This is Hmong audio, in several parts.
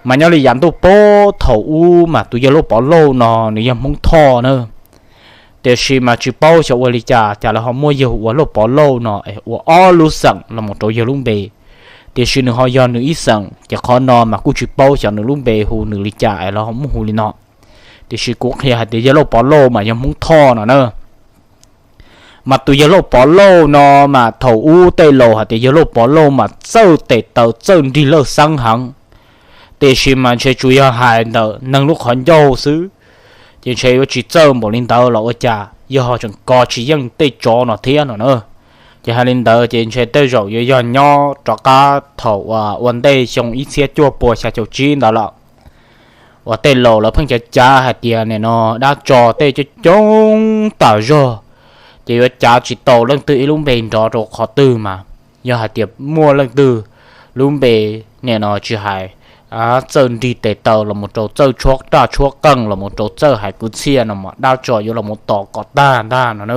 Mas nyob li yav ntuj pob thaum ub mas tus yawg Lauj Pov Lauj no nws yog Hmoob Thoj na, tiam sis mas tsis paub xyov ua li cas cas lawv ho muab yawg hu ua Lauj Pov Lauj no es ua ob lub xeem los mus rau yawg lub npe, tiam sis nws ho yog nws ib xeem ces qhov no mas kuj tsis paub xyov nws lub npe hu nws li cas es lawv ho muab hu li no. Tiam sis kuv qhia hais tias yawg Lauj Pov Lauj mas yog Hmoob Thoj no na. Mas tus yawg Lauj Pov Lauj no mas thaum ub tej laus hais tias yawg Lauj Pov Lauj mas txawj tes taw txawj nrig lawj xeeb heev, tiam sis mas ntshe tsuas yog hais ntawm neeg lub qhov ncauj xwb, ces ntshe yuav tsis txawj npaum li ntawd los ua cas yawg ho tseem kov tsis yeej tej tsov no thiab no na. Ces hais li ntawd ces ntshe tej zaum yuav yog nyob rov qab thaum ua ntej xyoo ib txhiab cuaj puas xya caum tsib ntawd lawm, uas tej laus lawv pheej cav cav hais tias nim no dab tsov tej coob coob tas zog, ces yuav cav tsis tau leej twg ib lub npe nrov rau qhov twg mas yog hais tias muaj leej twg lub npe nim no tsis hais txawj nrig tes taw los mus rau txawj tshuab raj tshuab qeej los mus rau txawj hais kwv txhiaj no mas dab tsov yuav los mus tom kom tag ntag no na.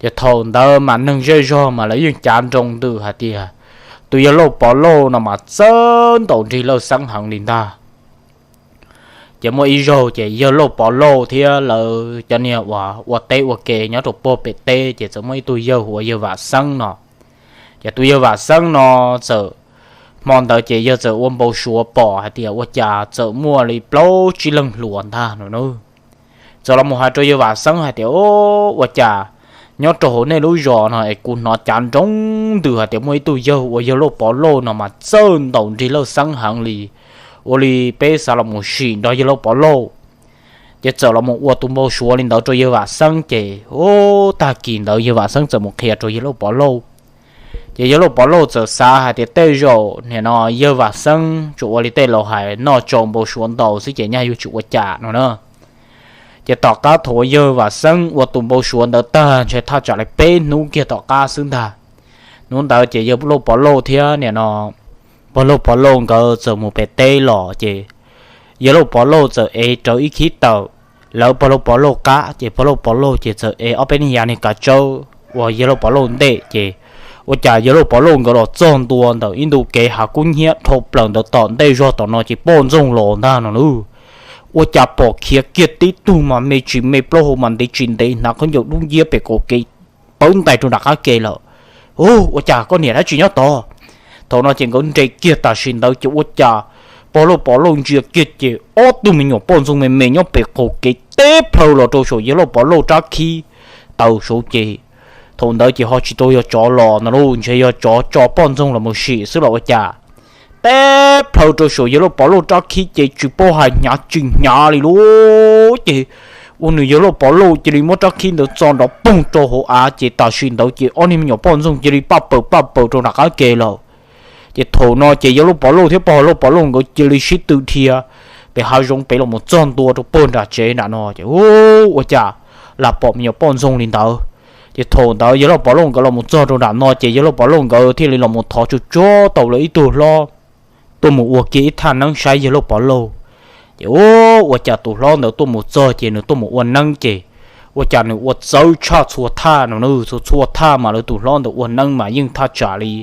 Ces thaum ntawd mas neeg zej zog mas lawv yeej cav nroo ntws hais tias tus yawg Lauj Pov Lauj no mas txawj ntaus nrig lawj xeeb heev li ntag. Ces muaj ib zaug ces yawg Lauj Pov Lauj thiab lawv cov niag uas ua teb ua ke nyob rau puag pem teb ces txawm muaj ib tug yawg hu ua yawg Vam Xeeb no. Ces tus yawg Vam Xeeb no txawm, hmo ntawd ces yawg txawm ua npau suav pom hais tias ua cas txawm muaj li plaub tsib leeg hluas ntag no na. Txawm los mus hais rau yawg Vam Xeeb hais tias, Ua cas nyob rau hauv nej lub zos no es kuv hnov cav nroo ntws hais tias muaj ib tug yawg ua yawg Lauj Pov Lauj no mas txawj ntaus nrig lawj xeeb heev li, ua li peb xav los mus sim nrog yawg Lauj Pov Lauj. Ces txawm los mus ua tus npau suav li ntawd rau yawg Vam Xeeb ces, tag kis ntawd yawg Vam Xeeb txawm mus qhia rau yawg Lauj Pov Lauj. Ces yawg Lauj Pov Lauj txawm xav hais tias tej zaum nim no yawg Vam Xeeb tsuas ua li tej laus hais noj tsau npau suav ntau xwb ces nyaj yuav tsis ua cas no na. Ces tom qab thaum uas yawg Vam Xeeb ua tus npau suav ntawd tag ntshe thaj tsam li peb hnub kiag tom qab xwb ntag, hnub ntawd ces yawg Lauj Pov Lauj thiab nim no pog Lauj Pov Lauj nkawd txawm mus pem teb los ces yawg Lauj Pov Lauj txawm ev rawv ib khib taws, lawv pog Lauj Pov Lauj qab ces pog Lauj Pov Lauj ces txawm ev ob peb niag yav niag kav tsawb uas yawg Lauj Pov Lauj ntej ces ua cas yawg Lauj Pov Lauj nkawd los txog ntua ntawm ib ntu kev hav kub hnyiab dhau plaws ntawd tom ntej zog tom no ces poj ntxoog los ntag no lauj. Ua cas pom khiav kiag tib tug mas me tsis me plaub hau mas ntev tsis ntev hnav khaub ncaws dub nciab pem qaum kev pawv ntais rau nram qab ke lawm. Ua cas koj niam dab tsi nyob tod? Thaum no ces nkawd nres kiag tam sim ntawd ces ua cas pog Lauj Pov Lauj ntsia kiag ces ob tug me nyuam poj ntxoog me me nyob pem qaum kev teb plhaw los rau saum yawg Lauj Pov Lauj rab khib taws saud ces thaum ntawd ces ho tsis tau yog tsov los no lauj, ntshe yog tsov tso poj ntxoog los mus sim xwb los ua cas. Teb plhaw rau saum yawg Lauj Pov Lauj rab khib ces tsis paub hais hnyav tsis hnyav li lauj. Ces ua nws yawg Lauj Pov Lauj cia li muab rab khib ntawd txo nrov poog rau hauv av ces tam sim ntawd ces ob niag me nyuam poj ntxoog cia li paj paws paj paws rau nram qab ke lawm. Ces thaum no ces yawg Lauj Pov Lauj thiab pog Lauj Pov Lauj nkawd cia li sib tw dhia pem hav zoov pem los mus txog ntua rau puag nram tsev nram no ces ua cas lam pom me nyuam poj ntxoog li ntawd. Ces thaum ntawd yawg Lauj Pov Lauj nkawd los mus txog rau nram no ces yawg Lauj Pov Lauj nkawd thiaj li los mus thov tsuag tsuag tau lawv ib tug hlob tuaj mus ua kiag ib thaj neeb saib yawg Lauj Pov Lauj. Ces ua cas tus hlob ntawd tuaj mus txog ces nws tuaj mus ua neeb ces ua cas nws ua txawv tshaj txhua thaj no na, txhua txhua thaj mas lawv tus hlob ntawd ua neeb mas yeej thaj tsam li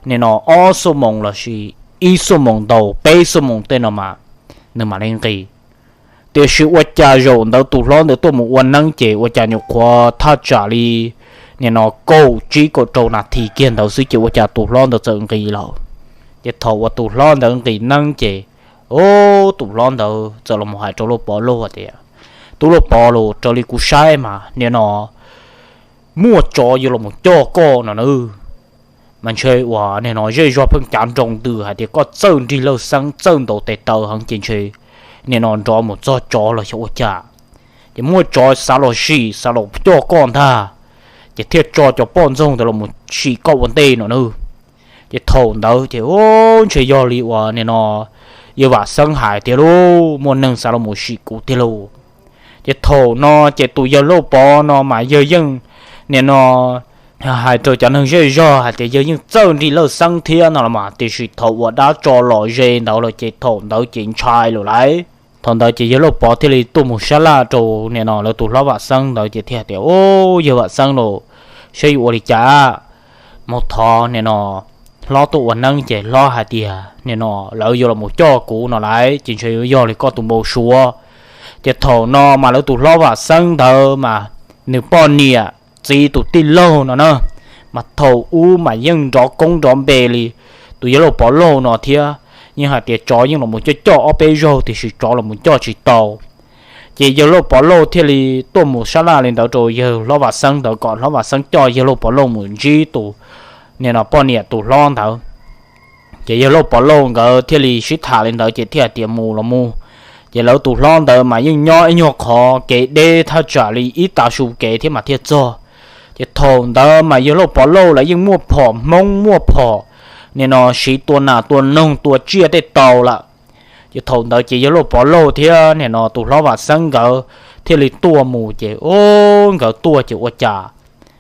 nim no ob xuab moos lossis ib xuab moos ntau peb xuab moos tej no mas nws mam li nqis. Tiam sis ua cas zaum ntawd tus hlob ntawd tuaj mus ua neeb ces ua cas nyuam qhuav thaj tsam li nim no kaum tsib kaum rau nas this kiag ntawd xwb ces ua cas tus hlob ntawd txawm nqis lawm. Ces thaum uas tus hlob ntawd nqis neeb ces tus hlob ntawd txawm los mus hais rau Lauj Pov Lauj tias, Tub Lauj Pov Lauj, raws li kuv saib mas nim no muaj tsov yuav los mus coj koj no na. Mas ntshe uas nim no zej zog pheej cav nroo ntws hais tias koj txawj nrig lawj xeeb txawj ntaus tes taw heev ces ntshe nim no nrov mus txog tsov los xyov ua cas, ces muaj tsov xav los sim xav los coj koj ntag, ces thiaj tso cov poj ntxoog ntawd los mus sim koj ua ntej no na. Ces thaum ntawd ces ntshe yog li uas nim no yawg Vam Xeeb hais tiag lauj, muaj neeg xav los mus sim kuv tiag lauj. Ces thaum no ces tus yawg Lauj Pov no mas yawg yeej nim no hais rau cov neeg zej zog hais tias yawg yeej txawj nrig lawj xeeb thiab no los mas, tiam sis thaum uas dab tso los ze ntawd lawm ces thaum ntawd ces ntshai lawm lauj. Thaum ntawd ces yawg Lauj Pov thiaj li tuaj mus sab laj rau nim no lawv tus hlob Vam Xeeb ntawd ces thiaj tias, Au, yawg Vam Xeeb lauj, saib yuav ua li cas, mus thov nim no hlob tuaj ua neeb ces hlob hais tias nim no lawv yuav los coj kuv no lawm ces ntshe yuav yog li koj tus npau suav. Ces thaum no mas lawv tus hlob Vam Xeeb ntawd mas nws poj niam txiv tus tij laug no na, mas thaum ub mas yeej nrov koob nrov npe li tus yawg Lauj Pov Lauj no thiab. Yeej hais tias tsov yeej los coj coj ob peb zaug tiam sis tsov los coj tsis tau. Ces yawg Lauj Pov Lauj thiaj li tuaj mus sab laj li ntawd rau yawg hlob Vam Xeeb ntawd kom hlob Vam Xeeb coj yawg Lauj Pov Lauj mus ntsib tus nim no poj niam tus hlob ntawd. Ces yawg Lauj Pov Lauj nkawd thiaj li sib tham li ntawd ces thiaj tias mus los mus. Ces lawv tus hlob ntawd mas yeej nyob ib nyuag qhov kev deb thaj tsam li ib tav su kev thiab mas thiaj txog. Ces thaum ntawd mas yawg Lauj Pov Lauj lawv yeej muaj phom Hmoob muaj phom nim no siv tua nas tua noog tua tsiaj tej tau lawm. Ces thaum ntawd ces yawg Lauj Pov Lauj thiab nim no tus hlob Vam Xeeb nkawd thiaj li tuaj mus ces nkawd tuaj ces ua cas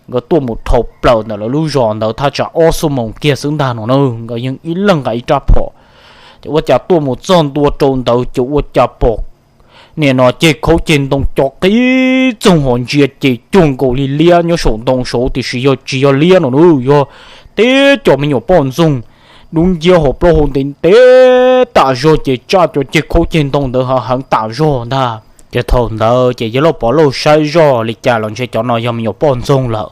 nkawd tuaj mus dhau plaws ntawm lawv lub zos ntawd thaj tsam ob xuab moos kiag xwb ntag no na, nkawd yeej ib leeg nqa ib rab phom. Ces ua cas tuaj mus txog ntua rau ntawd ces ua cas pom nim no ceg khaub ceg ntoo cov qib txoog hos ntsia ces cuag nkaus li liab nyob saum ntoo saud tiam sis yog tsis yog liab no na, yog tib co me nyuam poj ntxoog dub nciab hos plaub hau ntev ntev tam zog ces tsaj cov ceg khaub ceg ntoo ntawd heev heev tam zog ntag. Ces thaum ntawd ces yawg Lauj Pov Lauj saib zoj li cas los ntshe cov no yog me nyuam poj ntxoog lawm.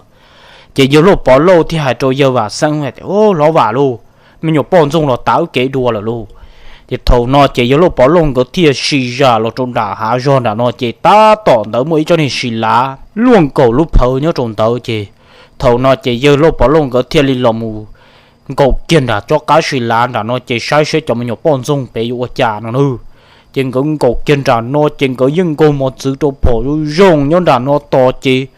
Ces yawg Lauj Pov Lauj thiaj hais rau yawg Vam Xeeb tias, Hlob Vam lauj, me nyuam poj ntxoog los tav wb kev dua lawm lauj. Ces thaum no ces yawg Lauj Pov Lauj nkawd thiaj sis zam los rau nram hav zog nram no ces tab tom ntawd muaj ib tsob niag sis lav luaj nkaus lub phawv nyob rau ntawd ces thaum no ces yawg Lauj Pov Lauj nkawd thiaj li los mus nkaum kiag nram tsob qab sis lav nram no ces saib saib cov me nyuam poj ntxoog pem yuav ua cas no na. Ces nkawd nkaum kiag nram no ces nkawd yeej nkaug mos txwv rau phom zoo zoo nyob nram no tos ces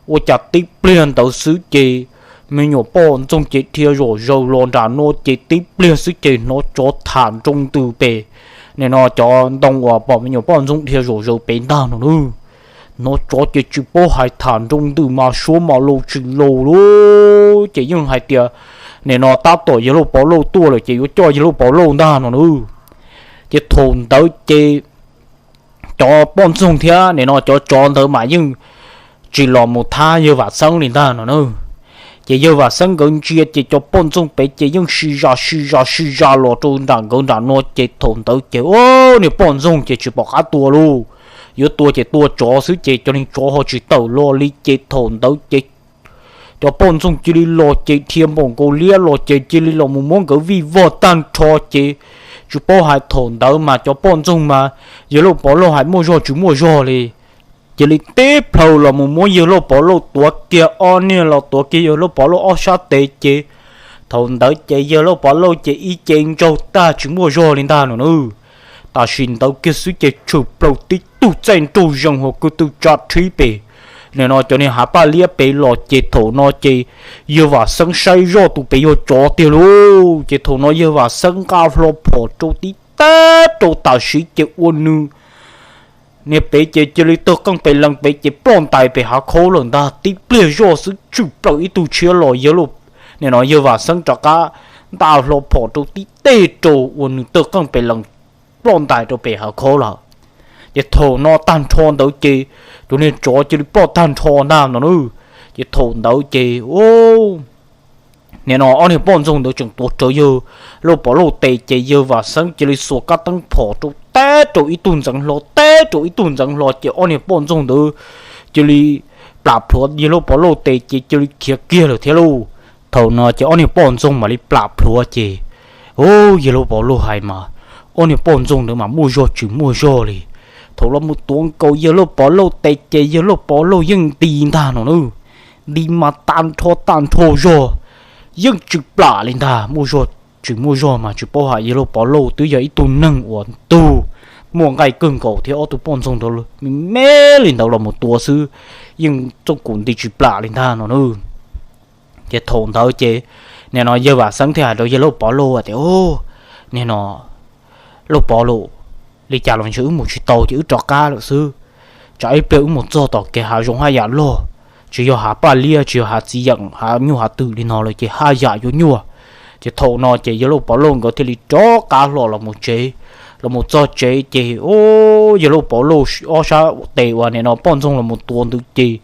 ua cas tib pliag ntawd xwb ces me nyuam poj ntxoog ces dhia zom zaws los nram no ces tib pliag xwb ces hnov tsov tham nroo ntws pem nim no cov ntoo uas pom me nyuam poj ntxoog dhia zom zaws pem ntag no na. Hnov tsov ces tsis paub hais tham nroo ntws mas suab mas laus tsis laus lauj, ces yeej hais tias nim no tab tom yawg Lauj Pov Lauj tuaj lawm ces yuav coj yawg Lauj Pov Lauj ntag no na. Ces thaum ntawd ces cov poj ntxoog thiab nim no cov tsov ntawd mas yeej tsis los mus thab yawg Vam Xeeb li ntag no na. Ces yawg Vam Xeeb nkawd ntsia ces cov poj ntxoog pem ces yeej sis zam sis zam sis zam los rau nram nkawd nram no ces thaum ntawd ces niag poj ntxoog ces tsis pom qab tua lauj. Yuav tua ces tua tsov xwb ces cov niag tsov ho tsis tawm los li ces thaum ntawd ces cov poj ntxoog cia li los ces dhia npaum nkaus liab los ces cia li los mus muab nkawd vij vog tag nrho ces tsis paub hais thaum ntawd mas cov poj ntxoog mas yawg Lauj Pov Lauj hais muaj zog tsis muaj zog li. Cia li tib plhaw los mus muab yawg Lauj Pov Lauj tuav kiag ob niag los tuav kiag yawg Lauj Pov Lauj ob sab tes ces thaum ntawd ces yawg Lauj Pov Lauj ces ib ce ntsaug tag tsis muaj zog li ntag no na. Tam sim ntawd kiag xwb ces tshwm plaws tib tug txaij nraug zees hos kwv tw tsa rhib pem nim no cov niag hav paj liab pem los ces thaum no ces yawg Vam Xeeb saib zoj tus pem yog tsov tiag lauj. Ces thaum no yawg Vam Xeeb nqa hlo phom rau tib tag rau tam sim ces ua nws niag pem ces cia li tawg qeej pes lees pem ces ploj ntais pem hav khaub lawm ntag. Tib pliag zoj xwb tshwm plaws ib tug tshiab los yawg, nim no yawg Vam Xeeb rov qab nqa hlo phom rau tib teg rau ua nws tawg qeej pes lees ploj ntais rau pem hav khaub lawm. Ces thaum no tag nrho ntawd ces tus niag tsov cia li ploj tag nrho ntag no na. Ces thaum ntawd ces nim no ob niag poj ntxoog ntawd tseem tuav rawv yawg Lauj Pov Lauj tes ces yawg Vam Xeeb cia li xuas kab teeb phom rau tag rau ib tug ntxeev hlo tag rau ib tug ntxeev hlo ces ob niag poj ntxoog ntawd cia li plam plhuav yawg Lauj Pov Lauj tes ces cia li khiav kiag lawm thiab lauj. Thaum no ces ob niag poj ntxoog mam li plam plhuav ces, o, yawg Lauj Pov Lauj hais mas ob niag poj ntxoog ntawd mas muaj zog tsis muaj zog li. Thaum los mus tuav nkaus yawg Lauj Pov Lauj tes ces yawg Lauj Pov Lauj yeej nti ntag no na. Nti mas tag nrho tag nrho zog yeej tsis plam li ntag. Muaj zog tsis muaj zog mas tsis paub hais yawg Lauj Pov Lauj twb yog ib tug neeg uas ntug muaj nqaij kawg nkaus thiab ob tug poj ntxoog ntawd me me li ntawd los mus tua xwb yeej txooj kum nti tsis plam li ntag no na. Ces thaum ntawd ces nim no yawg Vam Xeeb thiaj hais rau yawg Lauj Pov Lauj tias, nim no Lauj Pov Lauj, li cas los ntshe wb mus tsis tau ces wb rov qab lawm xwb. Tsam ib pliag wb mus txog tom kev hav zoov haj yam loj, tsis yog hav paj liab tsis yog hav txiv yeem hav nyuj hav twm li no lawm ces haj yam yuav nyuaj. Ces thaum no ces yawg Lauj Pov Lauj nkawd thiaj li rov qab hlo los mus tsev. Los mus txog tsev ces, o, yawg Lauj Pov Lauj ob sab tes uas nim no poj ntxoog los mus tua ntawd ces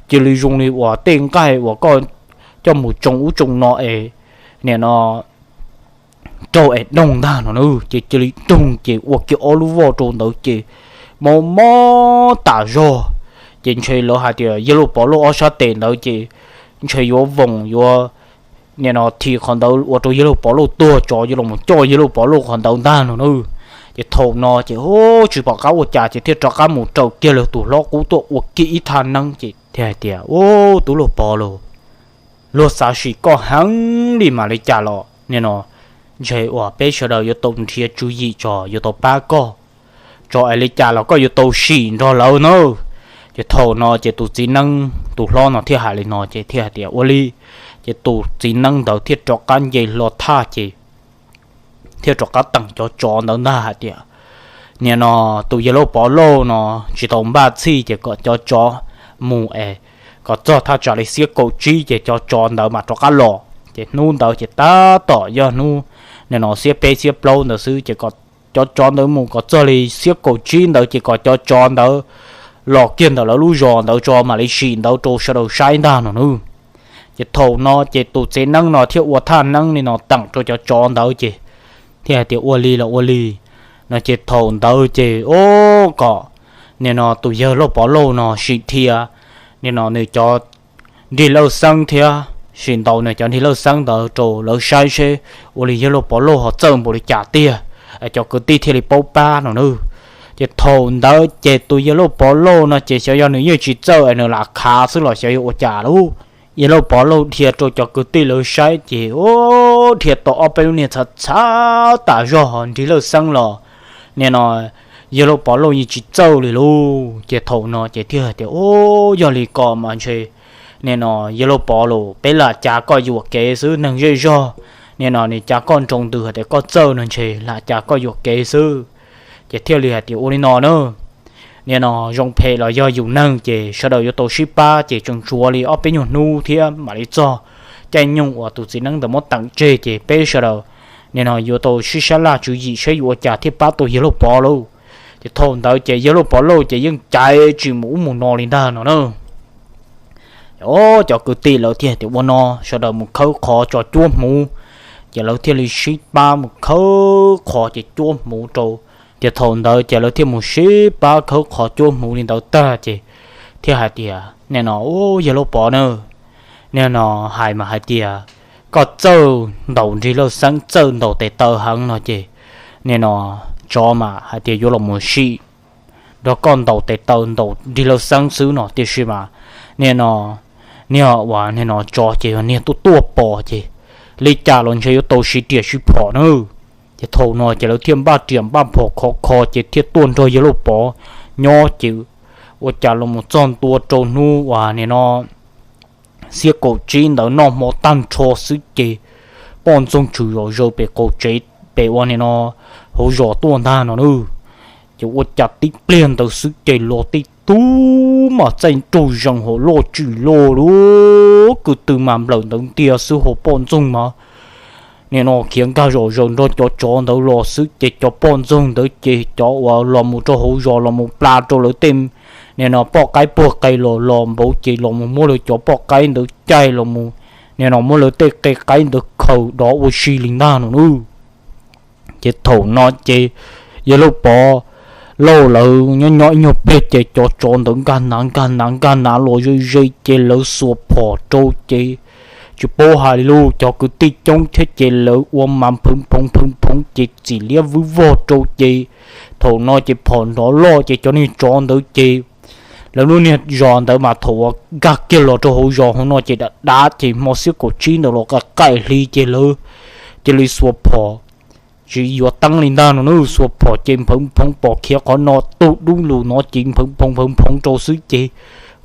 cia li zoo li uas tej nqaij uas koj coj mus tsoo ub tsoo no es nim no raug es doog ntag no na, ces cia li doog ces ua kiag ob lub voj rau ntawd ces mob mob tas zog. Ces ntshe lawv hais tias yawg Lauj Pov Lauj ob sab tes ntawd ces ntshe yuav voos yuav nim no thim qhov ntawd ua rau yawg Lauj Pov Lauj tuag, tsov yuav los coj yawg Lauj Pov Lauj qhov ntawd ntag no na. Ces thaum no ces tsis pom qab ua cas ces thiaj rov qab mus raws kiag lawv tus hlob qub tuaj ua kiag ib thaj neeb ces thiaj hais tias, Ub, tub Lauj Pov Lauj, luag xav sim koj heev li mas li cas los nim no ntshe uas peb sawv daws yuav tau nrhiav tswv yim tso yuav tau pab koj tso es li cas los koj yuav tau sim nrog lawv na. Ces thaum no ces tus txiv neeb tus hlob no thiaj hais li no ces thiaj hais tias, Ua li. Ces tus txiv neeb ntawd thiaj rov qab nce hlo thaj ces thiaj rov qab teem cov tsov ntawd ntag hais tias, Nim no tus yawg Lauj Pov Lauj no tsis tau npaj txhij ces kom cov tsov mus es kom txog thaj tsam li xiab kaum tsib ces cov tsov ntawd mam rov qab los. Ces hnub ntawd ces tab tom yog hnub nim no xiab peb xiab plaub ntawd xwb ces kom cov tsov ntawd mus kom txog li xiab kaum tsib ntawd ces kom cov tsov ntawd los kiag ntawm lawv lub zos ntawd tso mam li sim ntawd rau sawv daws saib ntag no na. Ces thaum no ces tus txiv neeb no thiaj ua thaj neeb li no teem rau cov tsov ntawd ces thiaj hais tias, Ua li los ua li no. Ces thaum ntawd ces, Ub, kom nim no tus yawg Lauj Pov Lauj no sim dhia nim no nws cov nrig lawj xeeb thiab sim ntaus nws cov nrig lawj xeeb ntawd rau lawv saib seb ua li yawg Lauj Pov Lauj ho txawj npaum li cas tiag, cov kwv tij thiaj li paub pab no na. Ces thaum ntawd ces tus yawg Lauj Pov Lauj no ces xyov yog nws yeej tsis txawj es nws lam khav xwb los xyov yog ua cas lauj. Yawg Lauj Pov Lauj dhia rau cov kwv tij lawv saib ces, Ub, dhia tau ob peb lub niag txhav txhav tas zog ho nrig lawj xeeb los nim no yawg Lauj Pov Lauj yeej tsis txawj li lauj. Ces thaum no ces thiaj hais tias, Ub, yog li ko mas ntshe nim no yawg Lauj Pov Lauj, peb lam cav koj yuam kev xwb, neeg zej zog nim no nws cav koj nroo ntws hais tias koj txawj no ntshe lam cav koj yuam kev xwb. Ces thiaj li hais tias, Ua li no na, nim no zoo phem los yog yus neeg ces sawv daws yuav tau sib pab ces tseem tshuav li ob peb nyuag hnub thiab mam li txog caij nyoog uas tus txiv neeb ntawd muab teem tseg ces peb sawv daws nim no yuav tau sib sab laj tswv yim saib yuav ua cas thiaj pab tau yawg Lauj Pov lauj. Ces thaum ntawd ces yawg Lauj Pov Lauj ces yeej caiv tsis mus ub mus no li ntag no na. Cov kwv tij lawv thiaj tias, Ua no sawv daws mus khawb qhov tso cuab hmuv. Ces lawv thiaj li sib pab mus khawb qhov ces cuab hmuv rau. Ces thaum ntawd ces lawv thiaj mus sib pab khawb qhov cuab hmuv li ntawd tag ces thiaj hais tias, Nim no, Ub, yawg Lauj Pov na, nim no hais mas hais tias koj txawj ntaus nrig lawj xeeb, txawj ntaus tes taw heev no ces nim no tsov mas hais tias yuav los mus sim nrog koj ntaus tes taw ntaus nrig lawj xeeb xwb no, tiam sis mas nim no niag uas nim no tsov ces yog niag tuaj tuaj pom ces li cas los ntshe yuav tau siv riam siv phom na. Ces thaum no ces lawv thiaj npaj riam npaj phom khov kho ces thiaj tuaj nrog yawg Lauj Pov nyob ces ua cas los mus txog ntua rau hnub uas nim no xiab kaum tsib ntawd noj hmo tag nrho xwb ces poj ntxoog tshwm zom zaws pem qaum tsev pem ua nim no hauv zos tuaj ntag no na. Ces ua cas tib pliag ntawd xwb ces los tej tug mas txaij nraug zees hauv loj tswm loj lub kwv tw mas nplawm ntawd ntiag xwb hauv poj ntxoog mas nim no khiav nkag zom zaws nrog cov tsov ntawd los xwb ces cov poj ntxoog ntawd ces cov uas los mus rau hauv zos los mus pla rau lawv tej nim no poj qaib puag qe los los npaum ces los mus muab lawv cov poj qaib ntawd caij los mus nim no muab lawv tej qe qaib ntawd khaws dov ua si li ntag no na. Ces thaum no ces yawg Lauj Pov Lauj lawv nyob nyob ib nyuag pliag ces cov tsov ntawd nkag nav nkag nav nkag nav los ze ze ces lawv xuas phom rau ces tsis paub hais li lauj, cov kwv tij coob thiab ces lawv ua mas nphoov phoov phoov phoov ces txim liab vwb vog rau ces thaum no ces phom nrov loj ces cov niag tsov ntawd ces lawv lub niag zos ntawd mas thaum uas nkag kiag los rau hauv zos hauv no ces dav dav ces hmo xiab kaum tsib ntawd los qaim qaim hli ces lawv cia li xuas phom tsis yuav teeb li ntag no na, xuas phom ces nphoov phoov pom khiav qhov no tug dub lug no ces nphoov phoov nphoov phoov rau xwb ces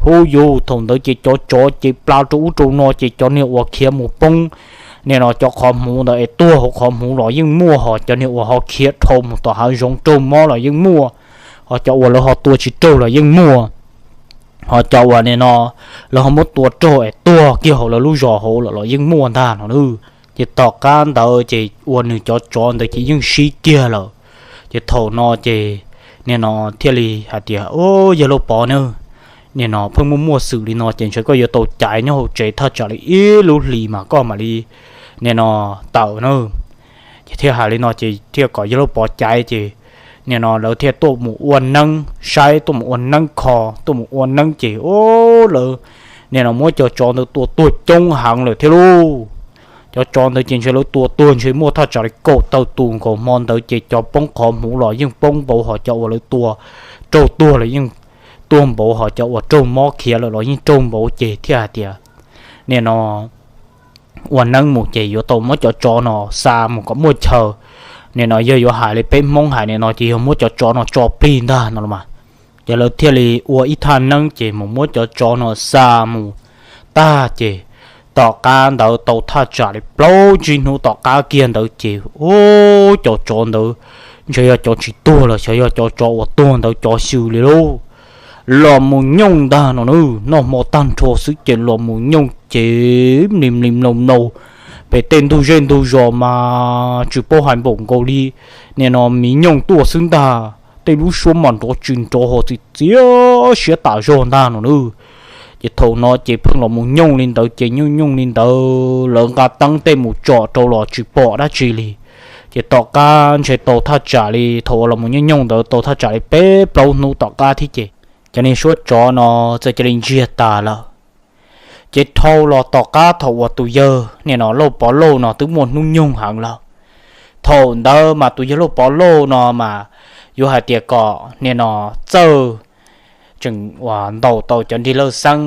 hu yus thaum ntawd ces cov tsov ces pla rau ub rau no ces cov niag uas khiav mus poob nim no cov qhov hmuv ntawd es tuag hauv qhov hmuv los yeej muaj, ho cov niag uas ho khiav dhau mus tom hav zoov raug mob los yeej muaj, ho cov uas lawv ho tua tsis raug los yeej muaj, ho cov uas nim no lawv ho muab tua raug es tuag kiag hauv lawv lub zos hauv lawm los yeej muaj ntag no na. Ces tom qab ntawd ces ua nws cov tsov ntawd ces yeej sib kiag lawm. Ces thaum no ces nim no thiaj li hais tias, Ub, yawg Lauj Pov na, nim no pheej muaj muaj xwm li no ces ntshe koj yuav tau caiv nyob hauv tsev thaj tsam li ib lub hlis mas koj mam li nim no tawm na. Ces thiaj hais li no ces thiaj kom yawg Lauj Pov caiv ces nim no lawv thiaj tuaj mus ua neeb saib, tuaj mus ua neeb kho, tuaj mus ua neeb ces o, lawv nim no muab cov tsov ntawd tua tuag coob heev lawm thiab lauj. Cov tsov ntawd ces ntshe lawv tua tuag ntshe muaj thaj tsam li kaum tawm tus nkaus. Hmo ntawd ces cov poob qhov hmuv los yeej poob npaum hos cov uas lawv tua raug tuag los yeej tuag npaum hos cov uas raug mob khiav lawm los yeej raug npaum ces thiaj hais tias nim no ua neeb mus ces yuav tau muab cov tsov no xa mus kom muaj chaw. Nim no yog yuav hais li peb Hmoob hais nim no ces yog muab cov tsov no tso plig ntag no los mas. Ces lawv thiaj li ua ib thaj neeb ces mus muab cov tsov no xa mus tag ces tom qab ntawd tau thaj tsam li plaub tsib hnub tom qab kiag ntawd ces o, cov tsov ntawd ntshe yog cov tsis tuag los xyov yog cov tsov uas tuag ntawd cov xyw li lauj. Los mus nyooj ntag no na, noj hmo tag nrho xwb ces los mus nyooj ces mlis mlis mlaus mlaus pem tej ntug zej ntug zos mas tsis paub hais npaum nkaus li nim no miv nyooj tuaj xwb ntag. Tej lub suab mas nrov tsis nrov ho txiv txiav siab tas zog ntag no na. Ces thaum no ces pheej los mus nyooj li ntawd ces nyooj nyooj li ntawd lawv nqa teeb tej mus tsom rau los tsis pom dab tsi li. Ces tom qab ntshe tau thaj tsam li thaum uas los mus nyooj nyooj ntawd tau thaj tsam li peb plaub hnub tom qab thiab ces cov niag suab tsov no txawm cia li ntsiag tas lawm. Ces dhau los tom qab thaum uas tus yawg nim no Lauj Pov Lauj no twb muaj hnub nyoog heev lawm. Thaum ntawd mas tus yawg Lauj Pov Lauj no mas yuav hais tias kom nim no txawj tseem uas ntaus tau cov nrig lawj xeeb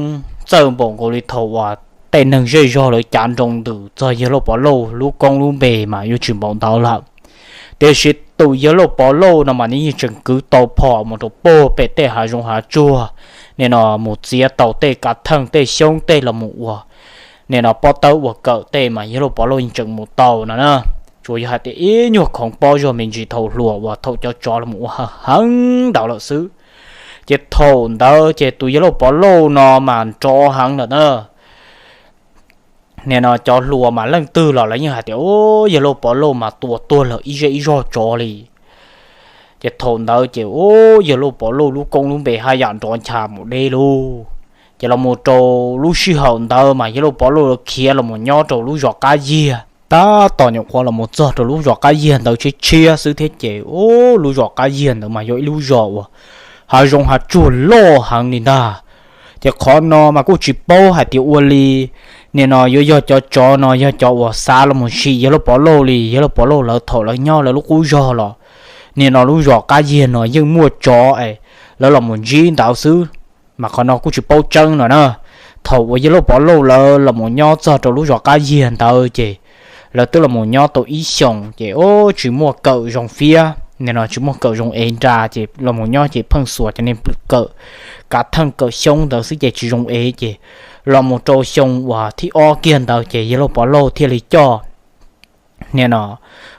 txawj npaum nkaus li thaum uas tej neeg zej zog lawv cav nroo ntws txog yawg Lauj Pov Lauj lub koob lub npe mas yuav tsis npaum ntawd lawm. Tiam sis tus yawg Lauj Pov Lauj no mas nws yeej tseem kwv tau phom mus rau puag pem tej hav zoov hav tsuag, nim no mus txiav tau tej kav theej tej xyoob tej los mus ua nim no pob tawb ua kawm tej mas yawg Lauj Pov Lauj yeej tseem mus tau no na. Tsuas yog hais tias ib nyuag khoov pob zog me ntsis thaum hluas uas thaum cov tsov los mus ua heev ntawd lawm xwb. Ces thaum ntawd ces tus yawg Lauj Pov Lauj no mas nrov heev lawm na. Nim no cov hluas mas leej twg los lawv yeej hais tias, u, yawg Lauj Pov Lauj mas tua tuag lawm ib zej ib zog tsov li. Ces thaum ntawd ces, u, yawg Lauj Pov Lauj lub koob lub npe haj yam nrov ncha mus deb lauj. Ces los mus rau lub sij hawm ntawd mas yawg Lauj Pov Lauj lawv khiav los mus nyob rau lub zos Qab Yiag. Tab tom nyuam qhuav los mus txog rau lub zos Qab Yiag ntawd tshiab tshiab xwb thiab ces, u, lub zos Qab Yiag ntawd mas yog ib lub zos uas hav zoov hav tsuag loj heev li ntag. Ces qhov no mas kuj tsis paub hais tias ua li, nim no yuav yog cov tsov no yog cov uas xav los mus sim yawg Lauj Pov Lauj li. Yawg Lauj Pov Lauj lawv thaum lawv nyob lawv lub qub zog los, nim no lub zos Qab Yiag no yeej muaj tsov es lawv los mus ntsib ntawd xwb, mas qhov no kuj tsis paub tseeb no na. Thaum uas yawg Lauj Pov Lauj lawv los mus nyob txog rau lub zos Qab Yiag ntawd ces lawv twb los mus nyob tau ib xyoos ces, u, tsis muaj kawm zoo fiab, nim no tsis muaj kawm zoo ev nra ces los mus nyob ces pheej xuas cov niag pw kawm, kav theej kawm xyoob ntawd xwb ces tsis zoo ev ces los mus rau xyoo uas thib ob kiag ntawd ces yawg Lauj Pov Lauj thiaj li coj nim no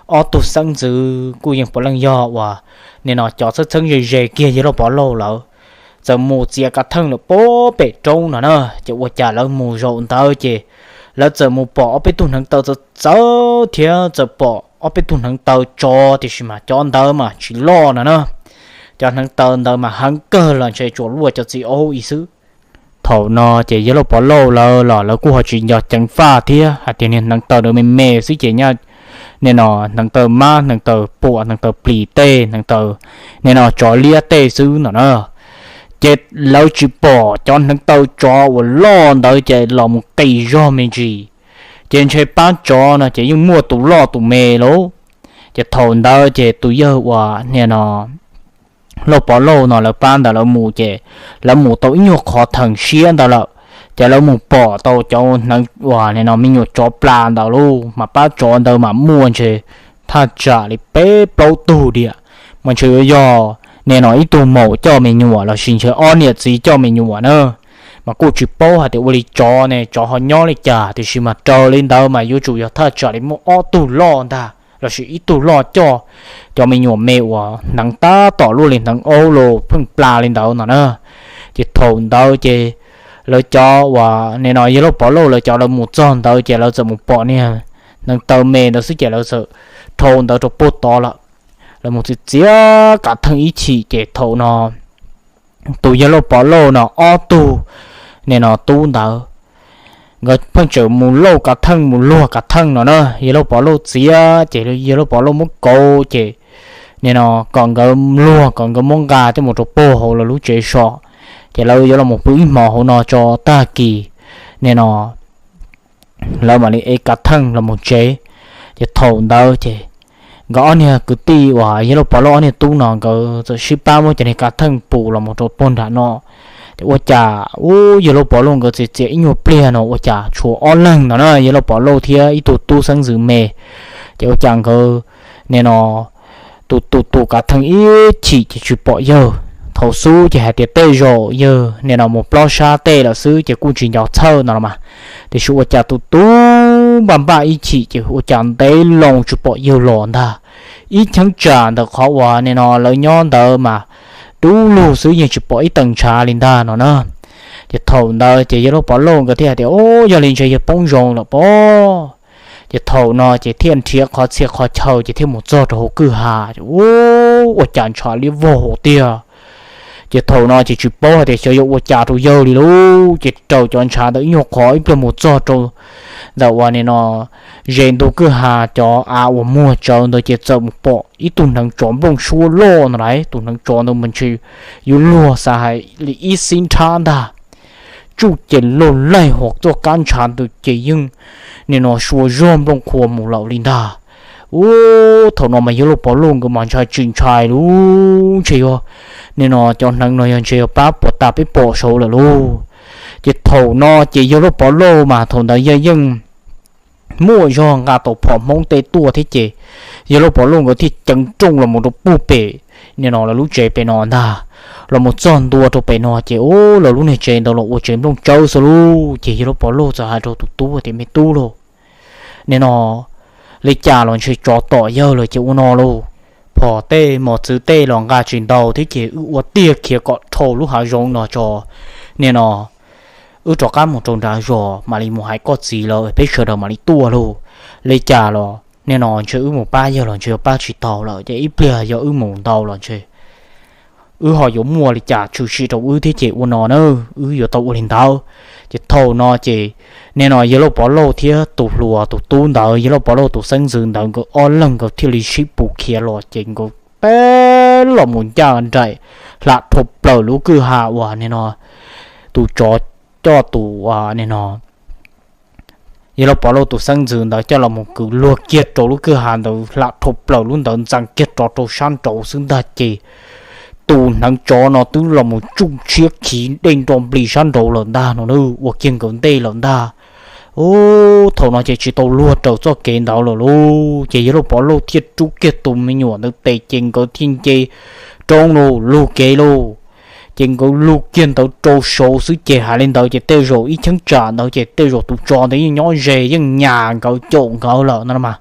ob tug xeeb ntxwv kuj yeej puav leej yog uas nim no cov txheeb txheeb ze ze kiag yawg Lauj Pov Lauj lawv txawm mus txiav kav theej lawm puag pem roob no na. Ces ua cas lawv mus zaum ntawd ces lawv txawm mus pom ob peb tug hneev taw txawv txawv thiab txawm pom ob peb tug hneev taw tsov tiam sis mas cov ntawd mas tsis loj no na. Cov hneev taw ntawd mas heev kawg los ntshe tsuas luaj cov txiv aub ib xwb. Thaum no ces yawg Lauj Pov Lauj lawv los lawv kuj ho tsis nco ceev faj thiab hais tias niag hneev taw ntawd me me xwb ces nyaj nim no hneev taw mab, hneev taw puam, hneev taw plis tej, hneev taw nim no tsov liab tej xwb no na. Ces lawv tsis pom cov hneev taw tsov uas loj ntawd ces los mus qis zog me ntsis. Ces ntshe pab tsov no ces yeej muaj tus loj tus me lauj. Ces thaum ntawd ces tus yawg uas nim no Lauj Pov Lauj no lawv pab ntawd lawv mus ces lawv mus tau ib nyuag qhov theem siab ntawd lawm, ces lawv mus pom tau cov hneev uas nim no me nyuam tsov plas ntawd lauj. Mas pab tsov ntawd mas muaj ntshe thaj tsam li peb plaub tug diam, mas ntshe yuav yog nim no ib tug maum coj me nyuam lossis ntshe ob niam txiv coj me nyuam na. Mas kuj tsis paub hais tias ua li tsov ne tsov ho nyob li cas tiam sis mas raws li ntawd mas yuav tsum yog thaj tsam li muaj ob tug loj ntag lossis ib tug loj coj cov me nyuam me uas hneev tab tom luaj li hneev aub los pheej plas li ntawd no na. Ces thaum ntawd ces lawv cov uas nim no yawg Lauj Pov Lauj lawv cov lawv mus txog ntawd ces lawv txawm mus pom niag hneev taw me ntawd xwb ces lawv txawm dhau ntawd rau puag tod lawm. Lawv mus txiav txiav kav theej ib chim ces thaum no tus yawg Lauj Pov Lauj no ob tug nim no tub ntawd nkawd pheej tseem mus lauj kav theej mus luag kav theej no na. Yawg Lauj Pov Lauj txiav ces Yawg Lauj Pov Lauj muab kauv ces nim no kom nkawd luag kom nkawd muab nqa coj mus rau puag hauv lawv lub tsev so, ces lawv yuav los mus pw ib hmos hauv no tso tag kis nim no lawv mam li ev kav theej los mus tsev. Ces thaum ntawd ces nkawd ob niag kwv tij uas Yawg Lauj Pov Lauj ob niag tub no nkawd txawm sib pab muab cov niag kav theej pus los mus rau puag nram no. Ces ua cas ub Yawg Lauj Pov Lauj nkawd txiav txiav ib nyuag pliag no ua cas tshuav ob leeg no na, Yawg Lauj Pov Lauj thiab ib tug tub xeeb ntxwv me. Ces ua cas nkawd nim no tus tus tus kav theej ib chim ces tsis pom yawg. Thaum xub ces hais tias tej zaum yawg nim no mus plob sab tej lawm xwb ces kuj tsis nco txhawj no los mas, tiam sis ua cas tus tub npaj npaj ib chim ces ua cas ntev loo tsis pom yawg los ntag. Ib cheeb tsam ntawm qhov uas nim no lawv nyob ntawd mas dub lug xwb yeej tsis pom ib tee ntshav li ntag no na. Ces thaum ntawd ces Yawg Lauj Pov Lauj nkawd thiaj hais tias, Ub, yog li ntshe yawg poob zoo lawm pob. Ces thaum no ces thiaj nrhiav qhov txhia qhov chaw ces thiaj mus txog rau hauv kwj ha. Ub, ua cas ntshav liab vog hauv tiag. Ces thaum no ces tsis paub hais tias xyov yuav ua cas rau yawg li lauj. Ces raws cov ntshav ntawd ib nyuag qhov ib pliag mus txog rau ntawm uas nim no ze ntug kwj ha cov av uas muag tsawv ntawd ces txawm mus pom ib tug hneev tsov nplooj suab loj no lauj. Tus hneev tsov ntawd mas ntshe yuav luag xav hais li ib xib nrhab ntag. Tsuj ces loj laij hos txoj kab ntshav ntawd ces yeej nim no sua zog nplooj qhuav mus lawm li ntag. Ub, thaum no mas Yawg Lauj Pov Lauj nkawd mas ntshai tsis ntshai lauj, ntshe yog nim no cov hneev no yog ntshe yog pab puas tas peb pom saud lawm lauj. Ces thaum no ces Yawg Lauj Pov Lauj mas thaum ntawd yawg yeej muaj zog nqa tau phom Hmoob tej tuaj thiab ces Yawg Lauj Pov Lauj nkawd thiaj ceev rooj los mus rau puag pem nim no lawv lub tsev pem no ntag. Los mus txog ntua rau pem no ces ub, lawv lub niag tsev ntawd los ua tsev nplooj tsawb xwb lauj. Ces Yawg Lauj Pov Lauj txawm hais rau tus tub tias, Me tub lauj, nim no li cas los ntshe tsov tom yawg lawm ces ua no lauj, phom tej mos txwv tej los nqa tsis ntau thiab ces wb ua tiag khiav kom dhau lub hav zoov no tso. Nim no wb rov qab mus rau nram zos mam li mus hais koj txiv lawv peb sawv daws mam li tuaj lauj. Li cas los nim no ntshe wb mus pab yawg los ntshe yuav pab tsis tau lawm ces ib pliag yog wb mus ntau los ntshe wb ho yuav muaj li cas tshwm sim rau wb thiab ces ua no na, wb yuav tau ua li ntawd. Ces thaum no ces nim no Yawg Lauj Pov Lauj thiab tus hluas tus tub ntawd, Yawg Lauj Pov Lauj tus xeeb ntxwv ntawd nkawd ob leeg nkawd thiaj li sib pus khiav los ces nkawd peb los mus ncaj nraim hla dhau plaws lub kwj ha uas nim no tus tsov coj tus nim no Yawg Lauj Pov Lauj tus xeeb ntxwv ntawd coj los mus kwv luag kiag rau lub kwj ha ntawd hla dhau plaws lub ntawd ntxees kiag rov rau sab nraud xwb ntag ces tus hneev tsov no twb los mus tsuj tshiab khiv dej nro nplig sab nraud lawm ntag no, ua kiag nkawd ntej lawm ntag. Ub, thaum no ces tsis tau luag raws txoj kev ntawd lawm lauj. Ces Yawg Lauj Pov Lauj thiaj rub kiag tus me nyuam ntawd tes ces nkawd thiaj nce roob lauj, lug kev lauj. Ces nkawd lug kiag ntawd rau saud xwb ces hais li ntawd ces tej zaum ib cheeb tsam ntawd ces tej zaum tus tsov ntawd yeej nyob ze yeej nyas nkawd caum nkawd lawm no mas.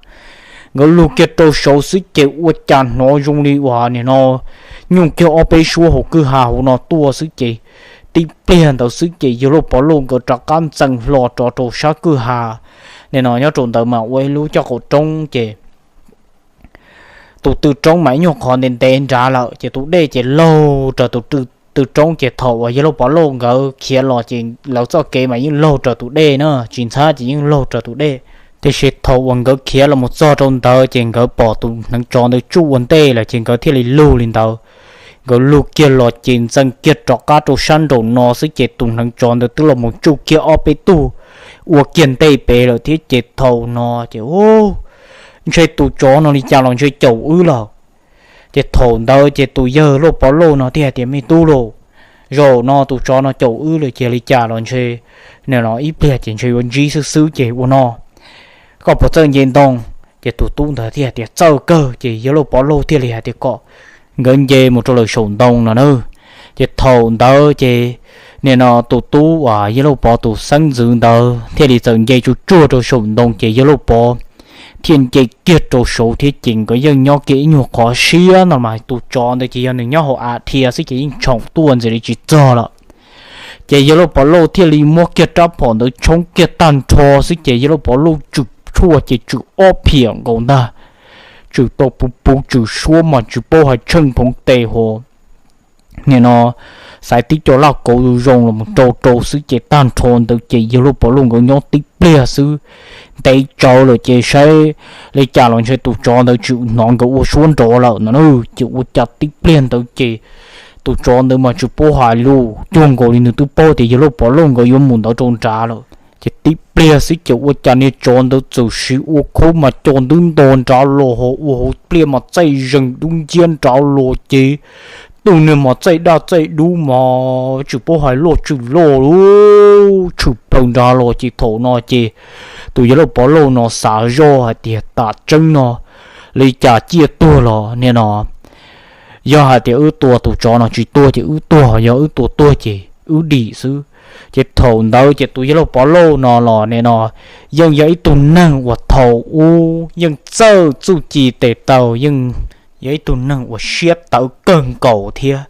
Nkawd lug kiag rau saud xwb ces ua cas hnov zoo li uas nim no nyuj kiag ob peb suab hauv kwj ha hauv no tuaj xwb ces tib pliag ntawd xwb ces Yawg Lauj Pov Lauj nkawd rov qab ntxees hlo rov rau sab kwj ha. Nim no nyob rau ntawd mas ua ib lub coj qaum roob ces tus tw roob mas ib nyuag qhov ntev ntev nrad lawm ces tus dej ces laug raws tus tw roob ces thaum uas Yawg Lauj Pov Lauj nkawd khiav los ces lawv txoj kev mas yeej laug raws tus dej na, tsis ntxhab ces yeej laug raws tus dej. Tiam sis thaum uas nkawd khiav los mus txog rau ntawd ces nkawd pom tus hneev tsov ntawd tsuj ua ntej lawm ces nkawd thiaj li lug li ntawd. Nkawd lug kiag los ces ntxees kiag rov qab rau sab nraum no xwb ces tus hneev tsov ntawd twb los mus tsuj kiag ob peb tug ua kiag ntej pem lawm thiab ces thaum no ces ntshe tus tsov no li cas los ntshe caum wb lawm. Ces thaum ntawd ces tus Yawg Lauj Pov Lauj no thiaj hais tias, Me tub lauj, zaum no tus tsov no caum wb lawm ces li cas los ntshe nim no ib pliag ces ntshe yuav ntsib xwb xwb ces ua no, koj puas txawj nce ntoo? Ces tus tub ntawd thiaj hais tias, Txawj kawg. Ces Yawg Lauj Pov Lauj thiaj li hais tias kom nkawd nce mus rau lawm saum ntoo no na. Ces thaum ntawd ces nim no tus tub uas Yawg Lauj Pov tus xeeb ntxwv ntawd thiaj li txawm nce tsuj tsuag rau saum ntoo ces Yawg Lauj Pov thiaj nce kiag rau saud thiab ces nkawd yeej nyob kiag ib nyuag qhov siab no mas tus tsov ntawd ces yog nws nyob hauv av dhia xwb ces yeej tshoom tuaj ntxiv li tsis txog lawm. Ces Yawg Lauj Pov Lauj thiaj li muab kiag rab phom ntawd tshoob kiag tag nrho xwb ces Yawg Lauj Pov Lauj tswm tshuaj ces tswm ob phiam nkaus ntag, tswm tau puv puv tswm suab mas tsis paub hais tsheej phoov tes hos. Nim no xaiv tib co laj kauv zoo zoo los rau rau xwb ces tag nrho ntawd ces yawg Lauj Pov Lauj nkawd nyob tib pliag xwb, ntev tsawv lawm ces saib li cas los ntshe tus tsov ntawd tsis hnov nkawd ua suab nrov lawm no na. Ces ua cas tib pliag ntawd ces tus tsov ntawd mas tsis paub hais lus, cuag nkaus li nws twb paub tias yawg Lauj Pov Lauj nkawd yuav mus ntawd rau nrad lawm. Ces tib pliag xwb ces ua cas niag tsov ntawd txawm siv ua khaub mas co ntub nto nrad los ho ua hauv pliaj mas txaij zeeg dub nciab nrad los ces tus niag mas txaij daj txaij dub mas tsis paub hais loj tsis loj lub tshwm plaws nrad los ces thaum no ces tus yawg Lauj Pov Lauj no xav zoj hais tias tam tseeb no li cas ciaj tuag los nim no yog hais tias wb tua tus tsov no tsis tuag ces wb tuag, yog wb tua tuag ces wb dim xwb. Ces thaum ntawd ces tus yawg Lauj Pov Lauj no los nim no yeej yog ib tug neeg uas thaum ub yeej txawj txuj ci tes taw, yeej yog ib tug neeg uas siab tawv kawg nkaus thiab.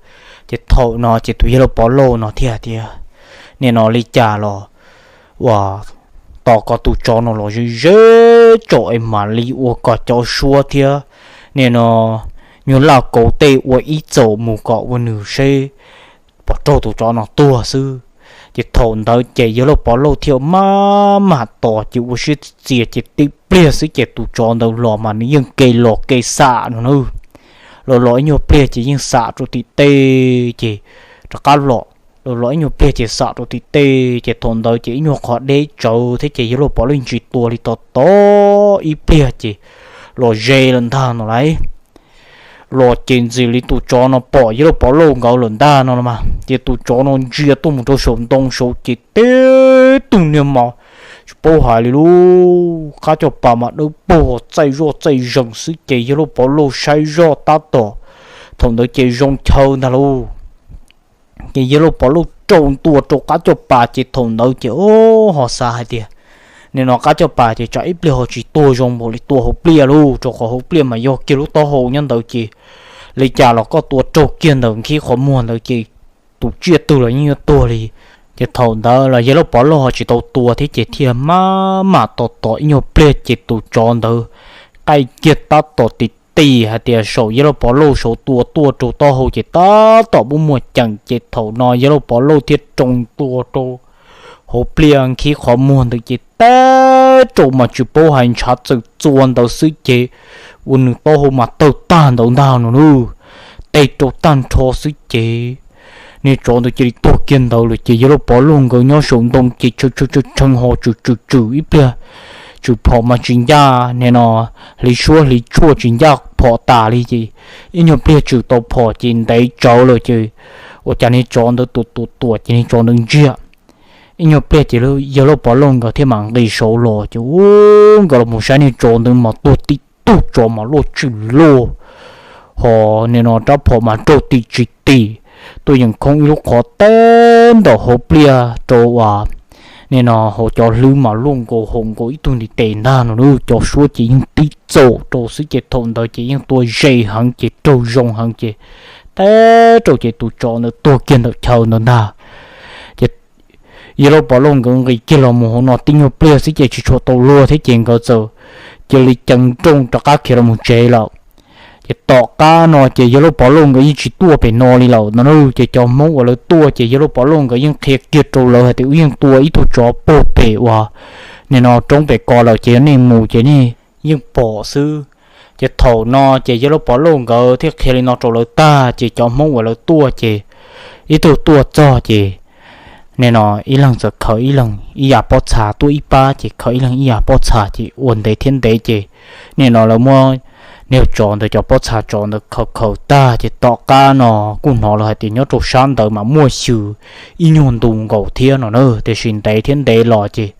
Ces thaum no ces tus yawg Lauj Pov Lauj no thiaj tias nim no li cas los uas tos kom tus tsov no los ze ze tsom es mam li ua kom cov suab thiab nim no nyuag laj kauv tej ua ib txaum mus kom ua nws seb pom raug tus tsov no tuag xwb. Ces thaum ntawd ces yawg Lauj Pov Lauj thiaj maj mam tos ces ua siab txias ces tib pliag xwb ces tus tsov ntawd los mas nws yeej ke los ke xam no na. Los los ib nyuag pliag ces yeej xam rau tim tej ces rov qab los, los los ib nyuag pliag ces xam rau tim tej ces thaum ntawd ces ib nyuag qhov deb tsawv thiab ces yawg Lauj Pov Lauj tsis tua li, tos tos ib pliag ces los ze lawm ntag no lauj. Los ces ntxim li tus tsov no pom yawg Lauj Pov Lauj nkawd lawm ntag no los mas ces tus tsov no ntsia tuaj mus rau saum ntoo saud ces tib tug niag mas tsis paub hais li lub qab caj pas mas dawb paug txaij zoj txaij zees xwb ces yawg Lauj Pov Lauj saib zoj tab tom thaum ntawd ces zoo chaw ntag lauj. Ces yawg Lauj Pov Lauj rau ntua rau qab caj pas ces thaum ntawd ces o ho xav hais tias nim no qab caj pas ces tsam ib pliag ho tsis tuag zoo npaum li tua hauv pliaj lauj, rau qhov hauv pliaj mas yog kiag lub taub hau nyob ntawd ces li cas los koj tua raug kiag ntawm nkhib qhov muag ntawd ces tus tsiaj twg los yeej yuav tuag li. Ces thaum ntawd los yawg Lauj Pov Lauj ho tsis tau tua thiab ces thiaj maj mam tos tos ib nyuag pliag ces tus tsov ntawd qaij kiag tab tom tim tim hais tias saum yawg Lauj Pov Lauj saud tua tuaj rau taub hau ces tab tom muaj muaj ceem ces thaum no yawg Lauj Pov Lauj thiaj rau ntua rau hauv pliaj nkhib qhov muag ntawd ces teb rau mas tsis paub hais ntshav txawm txua ntawd xwb ces ua nws taub hau mas tawg tag ntawd ntag no lauj. Teb rau tag nrho xwb ces niag tsov ntawd cia li tuag kiag ntawd lawm ces yawg Lauj Pov Lauj nkawd nyob saum ntoo ces tshee tshee tshee ho tswm tswm tswm ib pliag, tswm phom mas tsis ncaj nim no hliv suab hliv tshuaj tsis ncaj phom tas li ces ib nyuag pliag tswm tau phom ces ntev tsawv lawm ces ua cas niag tsov ntawd tuam tuam tuam ces niag tsov ntawd ntsiag. Ib nyuag pliag ces yawg Lauj Pov Lauj nkawd thiaj mam nqis saud los ces nkawd los mus saib niag tsov ntawd mas tuag tib tug tsov mas luaj tshwm luaj ho nim no rab phom mas raug tim tsis tim, tuaj yeem khoob ib lub qhov teb ntawm hauv pliaj rau uas nim no hauv cov hlwb mas luaj nkaus haum nkaus ib tug ntiv tes ntag no lauj. Cov suab ces yeej tib txaum rau xwb ces thaum ntawd ces yeej tua ze heev ces raug zoo heev ces teb rau ces tus tsov ntawd tuag kiag ntawm chaw ntawd ntag. Ces yawg Lauj Pov Lauj nkawd nqis kiag los mus hauv no tib nyuag pliag xwb ces tsis tshua tau luag thiab ces nkawd txawm cia li ceev nrooj rov qab khiav los mus tsev lawm. Ces tom qab no ces yawg Lauj Pov Lauj nkawd yeej tsis tuaj pem no li lawm no na. Ces cov Hmoob uas lawv tuaj ces yawg Lauj Pov Lauj nkawd yeej qhia kiag rau lawv hais tias wb yeej tua ib tug tsov puag pem uas nim no roob pem ko lawm ces yog nej mus ces nej yeej pom xwb. Ces thaum no ces yawg Lauj Pov Lauj nkawd thiaj qhia li no rau lawv tag ces cov Hmoob uas lawv tuaj ces ib tug tuaj txog ces nim no ib leeg txawm khaws ib leeg ib yav pob txha, tuaj ib pab ces khaws ib leeg ib yav pob txha ces ua ntev thiab ntev ces nim no lawv muab niag tsov ntawd cov pob txha tsov ntawd khaws khaws tag ces tom qab no kuj hnov lawv hais tias nyob rau sab ntawd mas muaj xyw ib nyuag ntu nkaus thiab no na, tiam sis ntev thiab ntev los ces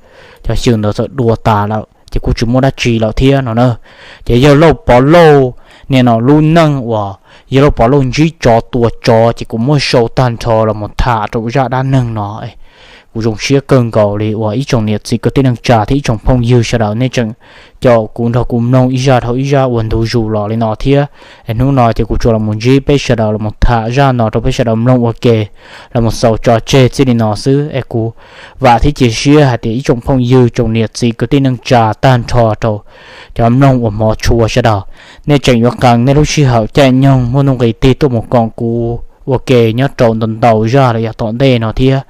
cov xyw ntawd txawm dua tas lawm ces kuj tsis muaj dab tsi lawm thiab no na. Ces yawg Lauj Pov Lauj nim no lub neej uas yawg Lauj Pov Lauj ntsib tsov tua tsov ces kuv muab sau tag nrho los mus tham rau zaj dab neeg no. Kuv zoo siab kawg nkaus li uas ib tsoom niam txiv kwv tij neej tsa thiab ib tsoom phooj ywg sawv daws nej tseem caum kuv nrog kuv mloog ib zaj dhau ib zaj uas ntu zus los li no thiab. Es hnub no ces kuv tsuas los mus ntsib peb sawv daws los mus tham zaj no rau peb sawv daws mloog ua ke, los mus xaus tso tseg txij li no xwb. Es kuv vam thiab cia siab hais tias ib tsoom phooj ywg tsoom niam txiv kwv tij neej tsa tag nrho rau cov mloog uas hmov tshua sawv daws, nej tseem yuav qee nej lub sij hawm caij nyoog muaj nuj nqis tig tuaj mus koom kuv ua ke nyob rau ntau ntau zaj los yog tom ntej no thiab.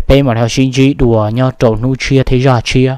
Peb mam li ho sib ntsib dua nyob rau hnub tshiab thiab zaj tshiab.